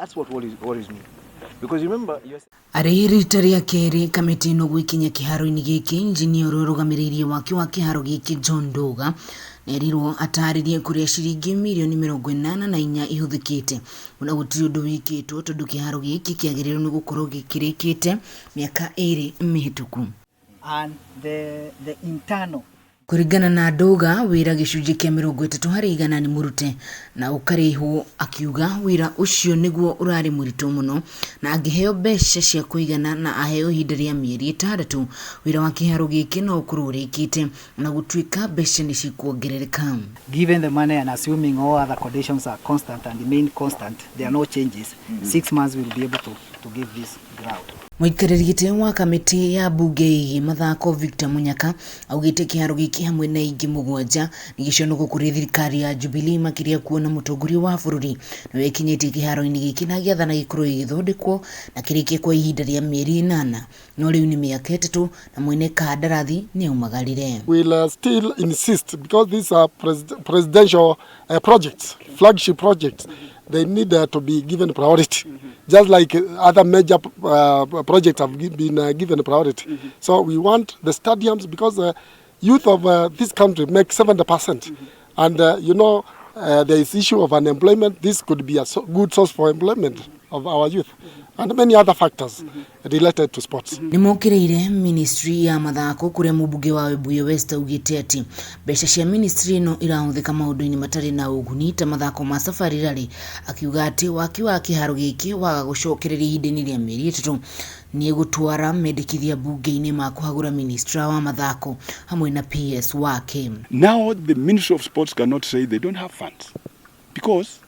That's what worries me. Because remember, you're Arĩ rita rĩa kerĩ kamĩtĩ ĩno gwĩkinya kĩharo-inĩ gĩkĩ, injinia ũrĩa ũrũgamĩrĩirie waki wa kĩharo gĩkĩ John Nduga nĩerirwo atarĩrie kũrĩa ciringi mirioni 84 ihũthĩkĩte ona gũtirĩ ũndũ wĩkĩtwo tondũ kĩharo gĩkĩ kĩagĩrĩirwo nĩ gũkorwo gĩkĩrĩkĩte mĩaka ĩrĩ mĩhĩtũku. And the internal. Kũringana na Nduga, wĩra gĩcunjĩ kĩa 30% nĩ mũrute na ũkarĩhwo akiuga wĩra ũcio nĩguo ũrarĩ mũritũ mũno na angĩheo mbeca cia kũigana na aheo ihinda rĩa mĩeri 6 wĩra wa kĩharo gĩkĩ no ũkorwo ũrĩkĩte na gũtuĩka mbeca nĩ cikuongerereka. Given the money and assuming all other conditions are constant and remain constant, there are no changes, 6 months we'll be able to give this ground. Mũikarĩri gĩtĩ wa kamĩtĩ ya mbunge ĩgiĩ mathako Victor Munyaka augĩte kĩharo gĩkĩ hamwe na ingĩ mũgwanja nĩ gĩconoko kũrĩ thirikari ya Jubilee makĩria kuona mũtongoria wa bũrũri nĩwe ekinyĩtie kĩharo-inĩ gĩkĩ na agĩathana gĩkorwo gĩgĩthondekwo na kĩrĩkie kwa ihinda rĩa mĩeri 8 no rĩu nĩ mĩaka 3 na mwene kandarathi nĩ aumagarire. Will still insist because these are presidential projects, flagship projects. They need to be given priority, just like other major projects have been given priority. So we want the stadiums because youth of this country make 70%, and there is issue of unemployment. This could be a good source for employment of our youth, and many other factors related to sports. Nĩ mokĩrĩire ministry ya mathako kũrĩa mũmbunge wa Webuye West augĩte atĩ mbeca cia ministry ĩno irahũthĩka maũndũ-inĩ matarĩ na ũguni ta mathako ma Safari Rally akiuga atĩ waki wa kĩharo gĩkĩ waga gũcokereria ihinda-inĩ rĩa mĩeri 3 nĩ egũtwara mendekithia mbunge-inĩ ma kũhagũra ministra wa mathako hamwe na PS wake. Now the Ministry of Sports cannot say they don't have funds because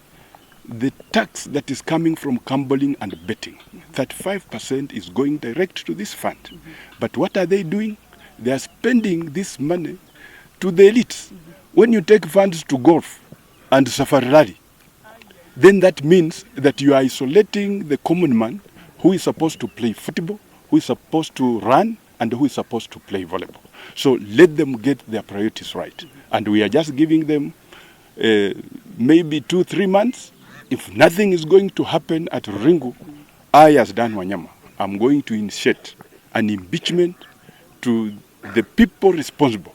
the tax that is coming from gambling and betting, 35% is going direct to this fund. But what are they doing? They are spending this money to the elites. When you take funds to golf and safari rally, then that means that you are isolating the common man who is supposed to play football, who is supposed to run, and who is supposed to play volleyball. So let them get their priorities right. And we are just giving them maybe 2, 3 months. If nothing is going to happen at Ruringu, I, as Dan Wanyama, am going to initiate an impeachment to the people responsible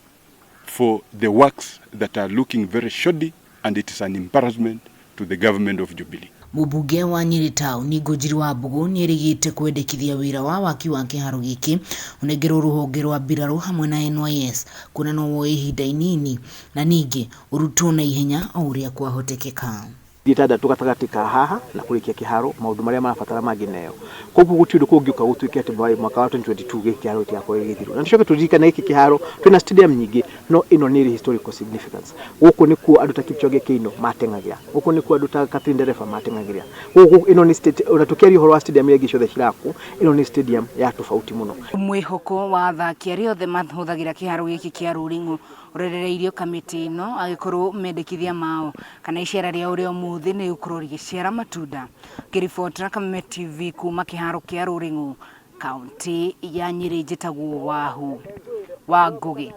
for the works that are looking very shoddy, and it is an embarrassment to the government of Jubilee. Mũmbunge wa Nyĩrĩ Town Ngũnjiri wa Mbũgũ nĩerĩgĩte kwendekithia wĩra wa waki wa kĩharo gĩkĩ ũnengerwo rũhonge rwa mbirarũ hamwe na NYS kuona no woe ihinda inini na ningĩ ũrutwo na ihenya o ũrĩa kwahotekeka. 6 gatagatĩ ka haha na kũrĩkia kĩharo maũndũ marĩa marabatara mangĩ neo koguo gũtirĩ ũndũ kũngĩũka gũtuĩke atĩ mwaka wa 2022 gĩkĩ kĩharo gĩtigakorwo gĩgĩthirwo na tũcoke tũririkane gĩkĩ kĩharo twĩna stadium nyingĩ no ĩno nĩ ĩrĩ historical significance. Gũkũ nĩkuo andũ ta Kipchoge Keino mateng'agĩra, gũkũ nĩkuo andũ ta Catherine Ndereba mateng'agĩra gũkũ. Ĩno nĩ state ona tũkĩaria ũhoro wa stadium iria ingĩ ciothe cirakwo, ĩno nĩ stadium ya tofauti mũno. Mwĩhoko wa athaki arĩa othe mahũthagĩra kĩharo gĩkĩ kĩa Rũring'o ũrerereirio kamĩtĩ ĩno agĩkorwo mendekithia mao kana icera rĩao rĩa ũmũthĩ nĩ gũkorwo rĩgĩciara matunda. Ngĩribotera Kameme TV kuma kĩharo kĩa Rũring'o, kaunti ya Nyĩrĩ, njĩtagwo Wahu wa Ngũgĩ.